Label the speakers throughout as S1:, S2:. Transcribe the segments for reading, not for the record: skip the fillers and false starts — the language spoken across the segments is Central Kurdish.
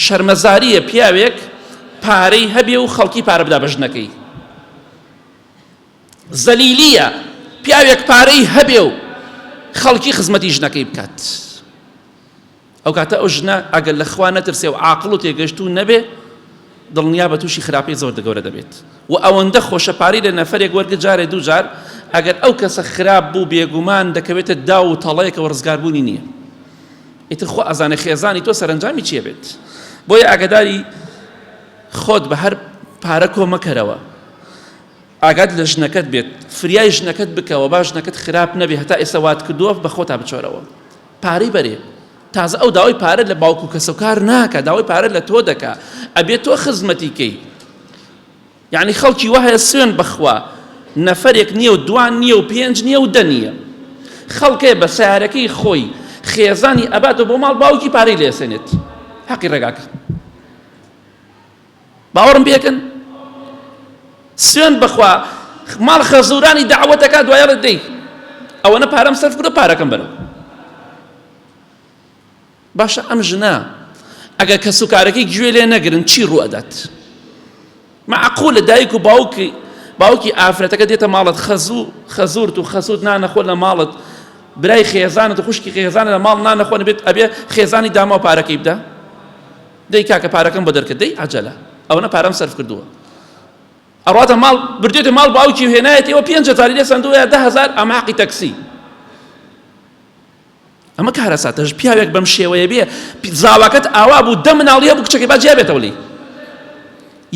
S1: شەرمەزارییە پیاوێک پارەی هەبێ و خەڵکی پارە بدا بە ژنەکەی. زەلیلییە پیاوێک پارەی هەبێ و خەڵکی خزمەتی ژنەکەی بکات. ئەو کاتە ئەو ژنە ئەگەر لە خوا نەترسێ و عاقڵ و تێگەشتوو نەبێ دڵنیا بە تووشی خراپەی زۆر گەورە دەبێت و ئەوەندە خۆشە پارەی لە نەفەرێک وەرگرت جارێ دوو جار ئەگەر ئەو کەسە خراپ بوو بێگومان دەکەوێتە داو و تەڵەیەکەوە ڕزگاربوونی نییە ئیتر خوا ئەزانێ خێزانی تۆ سەرەنجامی چیە بێت بۆیە ئاگداری خۆت بە هەر پارە کۆ مەکەرەوە ئاگات لە ژنەکەت بێت فریای ژنەکەت بکەوە با ژنەکەت خراپ نەبێ هەتا ئێستا وات کردووە بە خۆتا بچۆرەوە پارەی بەرێ تازە ئەو داوای پارە لە باوک و کەسوکار ناکا داوای پارە لە تۆ دەکا ئەبێ تۆ خزمەتی کەی یعنی خەڵکی وا هەیە سوێن بەخوا نەفەرێک نییە و دوان نییە و پێنج نییە و دە نییە خەڵکێ بە سیارەکەی خۆی خێزانی ئەباتەوە بۆ ماڵ باوکی پارەی لێسێنێت حەقی ڕێگاکە باوەڕم پێکەن سوێن بەخوا ماڵ خەزورانی داوەتەکە دوایڵێ دەی ئەوەنە پارەم سەرف کردو پارەکەم بەرەوە باشە ئەم ژنە ئەگەر کەس و کارەکەی گوێ لێ نەگرن چی ڕوو ئەدات معقولە دایک و باوکی باوکی ئافرەتەکە دێتە ماڵت خەزوو خەزورت و خەسووت نانەخۆ لە ماڵت برای خێزانت و خوشکی خێزانە لە ماڵ نانەخۆن بێت ئەبێ خێزانی داما و پارەکەی بدە دەی کاکە پارەکەم بۆ دەرکە دەی عجلە ئەوەنە پارەم سەرف کردووە ئەڕاتە ماڵ بردێتە ماڵ باوکی و هێنایەتەوە 5000 لێ سندووە یا 10000 ئەمە حەقی تەکسی ئەمە کارەساتەش پیاوێک بەم شێوەیە بێ زاواکەت ئاوا بوو دە مناڵی هەبوو کچەکەی با جیا بێتەوە لێی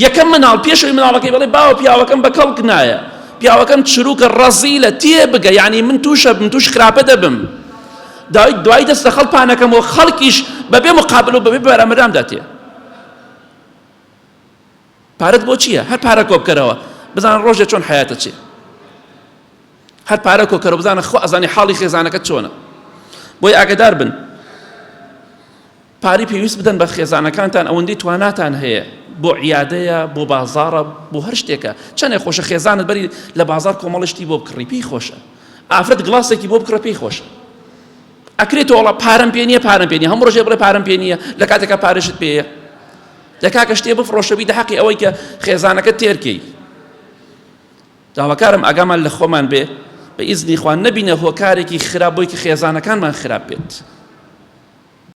S1: یەکەم مناڵ پێشەوەی مناڵەکەی بڵێ باوە پیاوەکەم بە کەڵک نایە پیاوەکەم چروکە ڕەزیلە تێ بگە یعنی من تووشە بم تووش خراپە دەبم دوای دوای دەست لە خەڵ پانەکەم و خەڵکیش بەبێ مقابل و بەبێ بەرامبەرام داتێ پارەت بۆ چییە هەر پارە کۆ بکەرەوە بزانە ڕۆژێ چۆن حیاتە چێ هەر پارە کۆکەرەوە بزانە خوا ئەزانی حاڵی خێزانەکەت چۆنە بۆی ئاگدار بن پارەی پێویست بدەن بە خێزانەکانتان ئەوەندەی تواناتان هەیە بۆ عیادەیە بۆ بازاڕە بۆ هەر شتێکە چەندێک خۆشە خێزانت بەری لە بازار کۆمەڵە شتی بۆ بکڕی پێی خۆشە ئافرەت گڵاسێکی بۆ بکڕە پێی خۆشە ئەکرێت تۆڵە پارەم پێ نییە پارەم پێ نییە هەموو ڕۆژێ بڵێ پارەم پێ نییە لە کاتێکا پارەشت پێیە لە کاکە شتێ بفرۆشە بیدە حەقی ئەوەی کە خێزانەکە تێرکەی داواکارم ئاگامان لە خۆمان بێ بە ئیزنی خوا نەبینە هۆکارێکی خراپ بۆی کە خێزانەکانمان خراپ بێت.